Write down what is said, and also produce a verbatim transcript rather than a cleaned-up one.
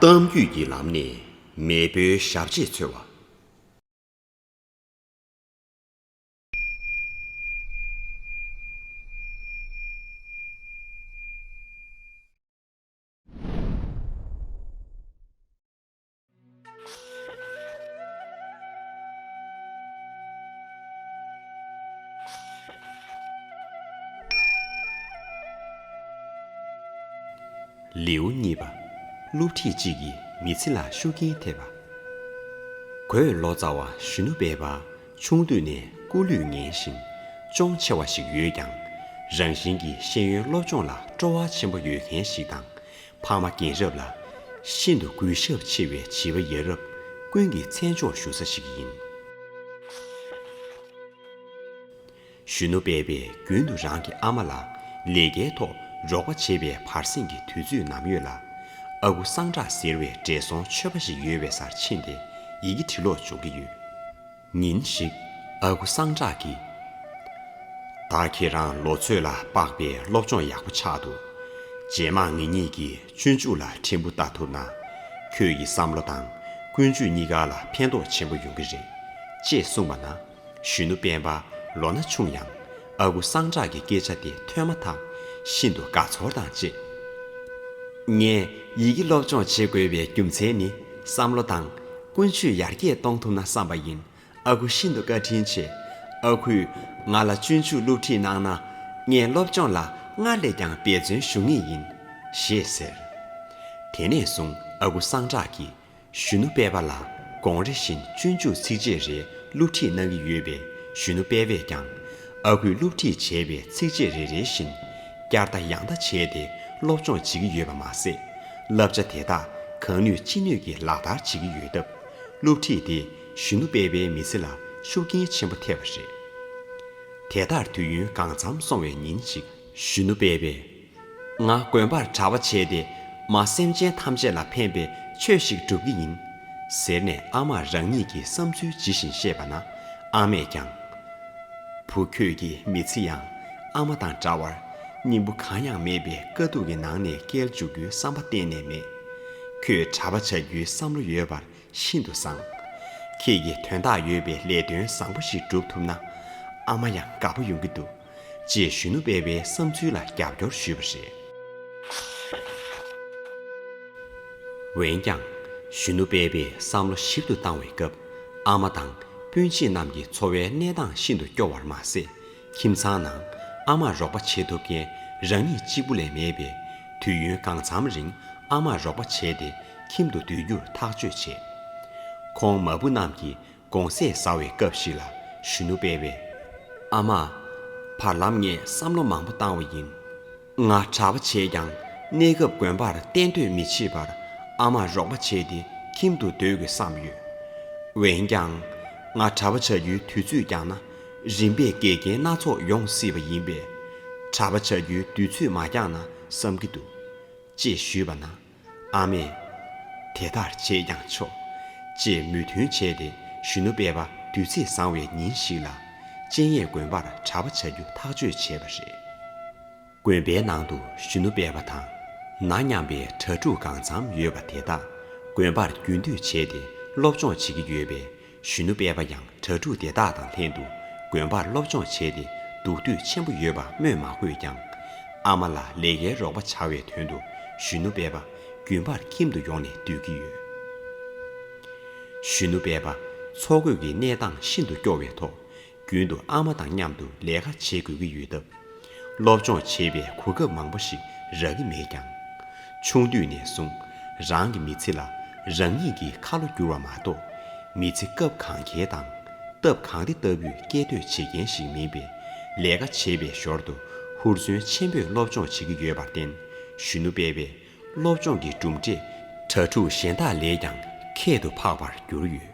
གཏམ་རྒྱུད་ཀྱི་ལམ་ནས་མེས་པོའི་ཞབས་རྗེས་འཚོལ་བ། ལེའུ་གཉིས་པ། སློབ་ཁྲིད་གཅིག་གིས་མི་ཚེ་ལ་ཤུགས་རྐྱེན་ཐེབས་པ། གོས་ལོ་ཙཱ་བ་གཞོན་ནུ་དཔལ་བ་ཆུང་དུས་ནས་སྐུ་ལུས་ངན་ཞིང་གཅོང་ཆེ་བ་ཞིག་ཡོད་ཀྱང་། རང་བཞིན་གྱིས་ཤེས་ཡོན་སློབ་སྦྱོང་ལ་སྤྲོ་བ་ཆེན་པོ་ཡོད་མཁན་ཞིག་དང་། ཕ་མ་རྒན་རབས་ལ་ཤིན་ཏུ་གུས་ཞབས་ཆེ་བའི་བྱིས་པ་ཡ་རབས་ཀུན་གྱིས་མཚན་འཇོག་ཞུ་ས་ཞིག་ཡིན། གཞོན་ནུ་དཔལ་བས་རྒྱུན་དུ་རང་གི་ཨ་མ་ལ་ལས་ཀའི་ཐོག་རོགས་པ་བྱེད་པའི་བར་གསེང་གི་དུས་ཚོད་ནམ་ཡོད་ལ། ཨ་ཁུ་སངས་དྲག་ཟེར་བའི་བགྲེས་སོང་ཆོས་པ་ཞིག་ཡོད་པའི་སར་ཕྱིན་ཏེ་ཡི་གེ་འབྲི་ཀློག་སྦྱོང་གི་ཡོད། ཉིན་ཞིག་ཨ་ཁུ་སངས་དྲག་གིས། ད་ཁྱེད་རང་ལོ་ཚོད་ལ་དཔག་པའི་སློབ་སྦྱོང་ཡག་པོ་ཆགས་འདུག་རྗེས་མ་ངེད་གཉིས་ཀྱིས་སྤྱོད་འཇུག་ལ་ཕྲན་བུ་ལྟ་ཐུབ་ན། ཁྱོད་ཀྱི་བསམ་བློ་དང་ཀུན་སྤྱོད་གཉིས་ཀ་ལ་ཕན་ཐོགས་ཆེན་པོ་ཡོང་གི་རེད། ཅེས་གསུངས་པ་ན། གཞོན་ནུ་དཔལ་བ་ལོ་ན་ཆུང་ཡང་ཨ་ཁུ་སངས་དྲག་གི་སྐད་ཆ་དེ་ཐོས་མ་ཐག་ཤིན་ཏུ་དགའ་ཚོར་དང་བཅས། ངས་ཡི་གེ་སློབ་སྦྱོང་བྱེད་དགོས་པའི་རྒྱུ་མཚན་ནི་བསམ་བློ་དང་ཀུན་སྤྱོད་ཡར་རྒྱས་གཏོང་ཐུབ་ན་བསམ་པ་ཡིན། ཨ་ཁུ་ཤིན་ཏུ་བཀའ་དྲིན་ཆེ། ཨ་ཁུས་ང་ལ་སྤྱོད་འཇུག་སློབ་ཁྲིད་གནང་ན་ངས་སློབ་སྦྱོང་ལ་སྔར་ལས་ཀྱང་འབད་བརྩོན་ཞུ་ངེས་ཡིན། ཞེས་ཟེར། དེ་ནས་བཟུང་ཨ་ཁུ་སངས་དྲག་གིས་གཞོན་ནུ་དཔལ་བ་ལ་དགོང་རེ་བཞིན་སྤྱོད་འཇུག་ཚིགས་བཅད་རེ་སློབ་ཁྲིད་གནང་གི་ཡོད་པས། གཞོན་ནུ་དཔལ་བས་ཀྱང་ཨ་ཁུས་སློབ་ཁྲིད་བྱས་པའི་ཚིགས་བཅད་རེ་རེ་བཞིན་བསྐྱར་ལྟ་ཡང་ལྟ་བྱས་ཏེ་སློབ་སྦྱོང་བྱེད་ཀྱི་ཡོད་པ་མ་ཟད། བསླབ་བྱ་དེ་དག་གང་ནུས་ཅི་ནུས་ཀྱིས་ལག་བསྟར་བྱེད་ཀྱི་ཡོད་སྟབས། སློབ་ཁྲིད་དེས་གཞོན་ནུ་དཔལ་བའི་མི་ཚེ་ལ་ཤུགས་རྐྱེན་ཆེན་པོ་ཐེབས་པ་རེད། དེ་ལྟར་དུས་ཡུན་གང་འཚམ་སོང་བའི་ཉིན་ཞིག་གཞོན་ནུ་དཔལ་བས། ང་དགོན་པར་གྲྭ་པ་བྱས་ཏེ་མ་སེམས་ཅན་ཐམས་ཅད་ལ་ཕན་པའི་ཆོས་ཤིག་སྒྲུབ་ཀྱི་ཡིན། ཟེར་ནས་ཨ་མར་རང་ཉིད་ཀྱི་བསམ་ཚུལ་ཇི་བཞིན་བཤད་པ་ན། ཨ་མས་ཀྱང་། བུ་ཁྱོད་ཀྱི་མི་ཚེ་ཡང་ཨ་མ་དང་འདྲ་བར་སྙིང་པོ་གང་ཡང་མེད་པའི་དཀའ་སྡུག་གི་ནང་ནས་བསྐྱལ་འཇུག་རྒྱུའི་བསམ་པ་གཏན་ནས་མེད། ཁྱོད་གྲྭ་པ་བྱ་རྒྱུའི་བསམ་བློ་ཡོད་པར་ཤིན་ཏུ་བཟང་། ཁྱེད་ཀྱིས་དོན་དག་ཡོད་པའི་ལས་དོན་བཟང་པོ་ཞིག་སྒྲུབ་ཐུབ་ན་ཨ་མ་ཡང་དགའ་པོ་ཡོང་གི་འདུག་ཅེས་གཞོན་ནུ་དཔལ་བའི་བསམ་ཚུལ་ལ་རྒྱབ་སྐྱོར་ཞུས་པ་རེད། འོན་ཀྱང་། གཞོན་ནུ་དཔལ་བས་བསམ་བློ་ཞིབ་ཏུ་བཏང་བའི་སྐབས། ཨ་མ་དང་སྤུན་མཆེད་རྣམས་ཀྱི་འཚོ་བའི་གནས་སྟངས་ཤིན་ཏུ་སྐྱོ་བར་མ་ཟད། ཁྱིམ་ཚང་ནང་ཨ་མར་རོགས་པ་བྱེད་ཐུབ་མཁན་རང་ཉིད་གཅིག་པུ་ལས་མེད་པས། དུས་ཡུན་གང་འཚམ་རིང་ཨ་མར་རོགས་པ་བྱས་ཏེ་ཁྱིམ་དུ་སྡོད་རྒྱུར་ཐག་གཅོད་བྱས། ཁོང་མ་བུ་རྣམས་ཀྱིས་དགོང་ཟས་ཟ་བའི་སྐབས་ཤིག་ལ་གཞོན་ནུ་དཔལ་བས། ཨ་མ། བར་ལམ་ངས་བསམ་བློ་མང་པོ་བཏང་བ་ཡིན། ང་གྲྭ་པ་བྱས་ཀྱང་གནས་སྐབས་དགོན་པར་གཏན་སྡོད་མི་བྱེད་པར་ཨ་མར་རོགས་པ་བྱས་ཏེ་ཁྱིམ་དུ་སྡོད་དགོས་བསམ་ཡོད། འོན་ཀྱང་། ང་གྲྭ་པ་བྱ་རྒྱུའི་དུས་ཚོད་བསྐྱངས་ན་རིམ་པས་འགལ་རྐྱེན་སྣ་ཚོགས་ཡོང་སྲིད་པ་ཡིན་པས། གྲྭ་པ་བྱ་རྒྱུའི་དུས་ཚོད་མ་བསྐྱངས་ན་བསམ་གྱི་འདུག་ཅེས་ཞུས་པ་ན། ཨ་མས། དེ་ལྟར་བྱས་ཀྱང་ཆོག་ཅེས་མོས་མཐུན་བྱས་ཏེ་གཞོན་ནུ་དཔལ་བ་དུས་ཚེས་བཟང་བའི་ཉིན་ཞིག་ལ་སྤྱན་གཡས་དགོན་པར་གྲྭ་པ་བྱ་རྒྱུ་ཐག་གཅོད་བྱས་པ་རེད། དགོན་པའི་ནང་དུ་གཞོན་ནུ་དཔལ་བ་དང་ན་མཉམ་པའི་གྲྭ་ཕྲུག་གང་འཚམ་ཡོད་པ་དེ་དག་དགོན་པར་རྒྱུན་སྡོད་བྱས་ཏེ་སློབ་སྦྱོང་བྱེད་ཀྱི་ཡོད་པས། གཞོན་ནུ་དཔལ་བ་ཡང་གྲྭ་ཕྲུག་དེ་དག་དང་ལྷན་དུ་དགོན་པར་སློབ་སྦྱོང་བྱས་ཏེ་སྡུག་དུས་ཆེན་པོ་ཡོད་པ་སྨོས་མ་དགོས་ཀྱང་། ཨ་མ་ལ་ལས་ཀའི་རོགས་པ་བྱ་བའི་དོན་དུ་གཞོན་ནུ་དཔལ་བ་རྒྱུན་པར་ཁྱིམ་དུ་ཡོང་ནས་སྡོད་ཀྱི་ཡོད། གཞོན་ནུ་དཔལ་བ་འཚོ་གོས་ཀྱི་གནས་སྟངས་ཤིན་ཏུ་སྐྱོ་བའི་ཐོག་རྒྱུན་དུ་ཨ་མ་དང་མཉམ་དུ་ལས་ཀ་བྱེད་དགོས་ཀྱི་ཡོད་སྟབས། སློབ་སྦྱོང་བྱེད་པའི་གོ་སྐབས་མང་པོ་ཞིག་རག་གི་མེད་ཀྱང་། ཆུང་དུས་ནས་བཟུང་རང་གི་མི་ཚེ་ལ་རང་ཉིད་ཀྱིས་ཁ་ལོ་བསྒྱུར་བ་མ་གཏོགས། མི་ཚེ་སྐབས་གང་གའི་དང་སྟབས་གང་བདེ་ལྟ་བུའི་སྐྱེལ་འདོད་བྱེད་མཁན་ཞིག་མིན་པས། ལས་ཀ་བྱེད་པའི་ཞོར་དུ་ཧུར་བརྩོན་ཆེན་པོས་སློབ་སྦྱོང་བྱེད་ཀྱི་ཡོད་པར་བརྟེན། གཞོན་ནུ་དཔལ་བས་སློབ་སྦྱོང་གི་གྲུབ་འབྲས་གྲྭ་ཕྲུག་གཞན་དག་ལས་ཀྱང་ཁྱད་དུ་འཕགས་པར་གྱུར་ཡོད།